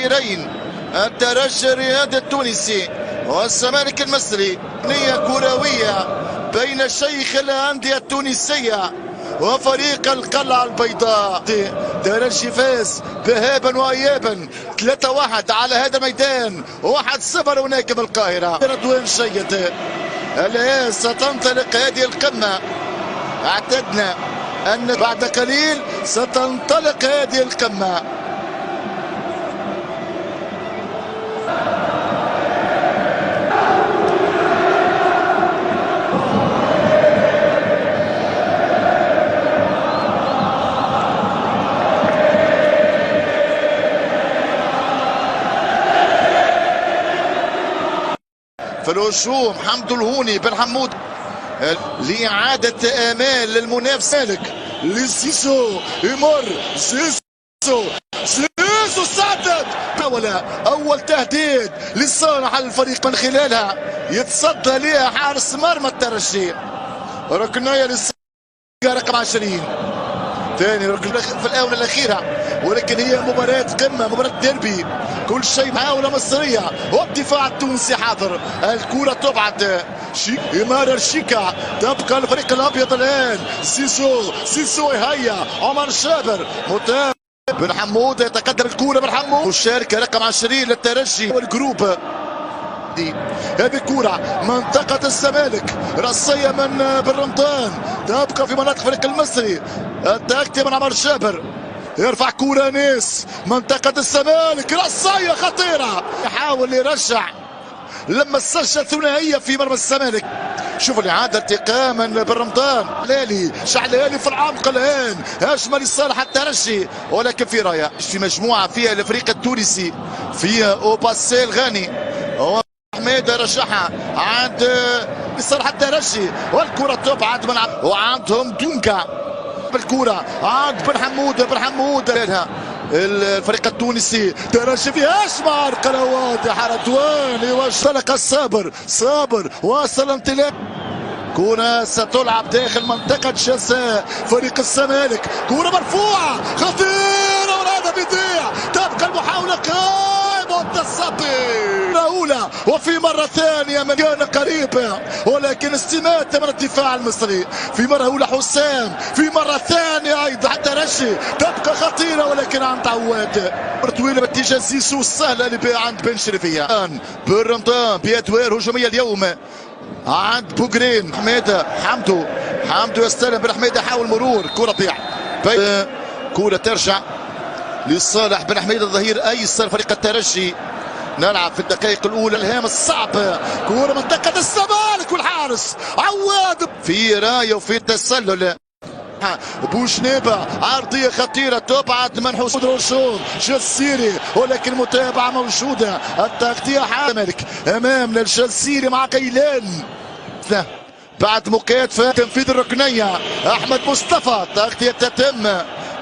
الكبيرين الترجي الرياضي التونسي والزمالك المصري. نية كروية بين شيخ الأندية التونسية وفريق القلعة البيضاء. ترجي فاز ذهابا وإيابا 3-1 على هذا الميدان، 1-0 هناك بالقاهرة. رضوان شيد الآن ستنطلق هذه القمة. اعتدنا أن بعد قليل ستنطلق هذه القمة. في الهجوم حمد الهوني بن حمود لإعادة آمال للمنافس. مالك لزيزو، يمر زيزو، زيزو سدد. أول تهديد لصالح الفريق من خلالها يتصدى لها حارس مرمى الترجي. ركنية رقم 20 ثاني ركن في الآونة الأخيرة، ولكن هي مباراة قمة، مباراة ديربي، كل شيء محاولة مصرية والدفاع التونسي حاضر. الكرة تبعد يمرر شيكا، تبقى الفريق الأبيض الآن. زيزو، زيزو هيا عمر شابر متابع بن حمود يتقدم الكرة بن حمود. مشاركة رقم 20 للترجي وال groupe. هذه كرة منطقة الزمالك، رأسية من بن رمضان تبقى في مناطق الفريق المصري. التأكد من عمر شابر يرفع كرة نيس منطقة الزمالك، رأسية خطيرة، يحاول يرجع لما سجل ثنائية في مرمى الزمالك. شوف الإعادة التقاما بن رمضان، لالي شعلالي في العمق الآن، هجمة لصالح الترجي ولكن في راية في مجموعة فيها الفريق التونسي، فيها أوباسي الغاني حميد رجعها عند لصالح الترجي والكرة تبعد من وعندهم دونكا بالكرة عند بن حمود، بن حمود الفريق التونسي. ترجي في هجمة واضحة، رضوان يوصلك الصابر، صابر واصل انطلاق. كرة ستلعب داخل منطقة جزاء فريق الزمالك، كرة مرفوعة خطيرة والهدف يضيع، تبقى المحاولة قائمة والتصدي أولى وفي مرة ثانية من كان قريب ولكن استماتة من الدفاع المصري. في مرة أولى حسام، في مرة ثانية أيضا الترجي تبقى خطيرة ولكن عند عواد. طويلة باتجاه زيزو السهلة اللي عند بن شريفية. بن رمضان بأدوار هجومية اليوم عند بوغرين. حميدة حمدو، حمدو يستلم بن حميدة، حاول مرور، كرة تضيع، كرة ترجع لصالح بن حميدة الظهير أيسر فريق الترجي. نلعب في الدقائق الأولى الهام الصعب، كرة منطقة الزمالك والحارس عواد في راية وفي تسلل. بوشنيبة عرضية خطيرة تبعد من حسين رشوم جزيري ولكن المتابعة موجودة، التغطية مالك أمام للجزيري مع قيلان بعد مكافأة تنفيذ الركنية. أحمد مصطفى تغطية تتم،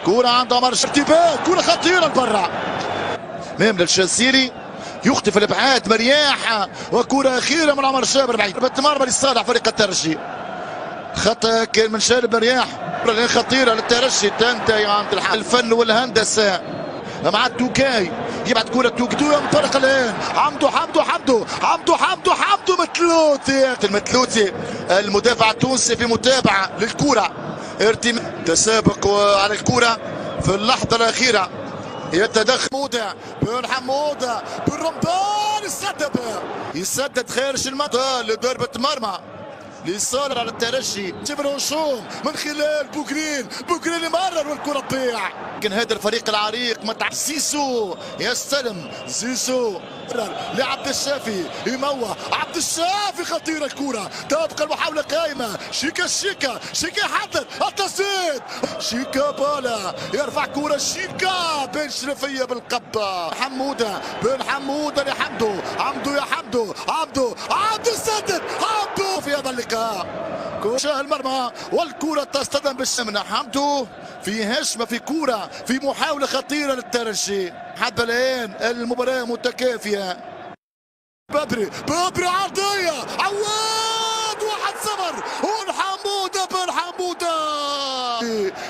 كرة عند عمر ارتباك، كرة خطيرة لبرا أمام للجزيري يخطف الابعاد مرياح، وكرة أخيرة من عمر شابر بعيد بالمرمى لصالح فريق الترجي. خطأ كان من شارب مرياح، خطيرة للترجي تنتهي عند الفن والهندسة مع التوكاي، يبعد كرة توكي ينطلق الآن حمدو حمدو حمدو حمدو حمدو حمدو متلوتي، المتلوتي المدافع التونسي في متابعة للكرة، تسابق على الكرة في اللحظة الأخيرة، يتدخل حمودة بن حمودة بن رمضان يسدد، يسدد خارج المنطقة لضربة مرمى لصالح على الترجي. جبل الهجوم من خلال بوغرين، بوغرين يمرر والكرة تضيع. لكن هذا الفريق العريق متاع زيزو يستلم، زيزو لعبد الشافي يموه، عبد الشافي خطيرة الكرة، تبقى المحاولة قائمة. شيكا شيكا شيكا يحدد التسديد، شيكا بالا يرفع كرة شيكا بن شرفية بالقبة. حمودة بن حمودة لحمدو، حمدو يا حمدو، حمدو حمدو سدد، حمدو في هذا اللقاء كرة المرمى والكرة تصطدم بالشمنة. حمدو في هجمة، في كرة، في محاولة خطيرة للترجي. حتى الآن المباراة متكافئة. بدري بدري عرضية عواد 1-0 والحمودة بن حمودة.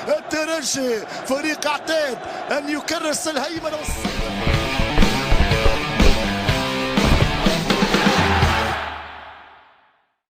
الترجي فريق اعتاد أن يكرس الهيمنة والسيطرة.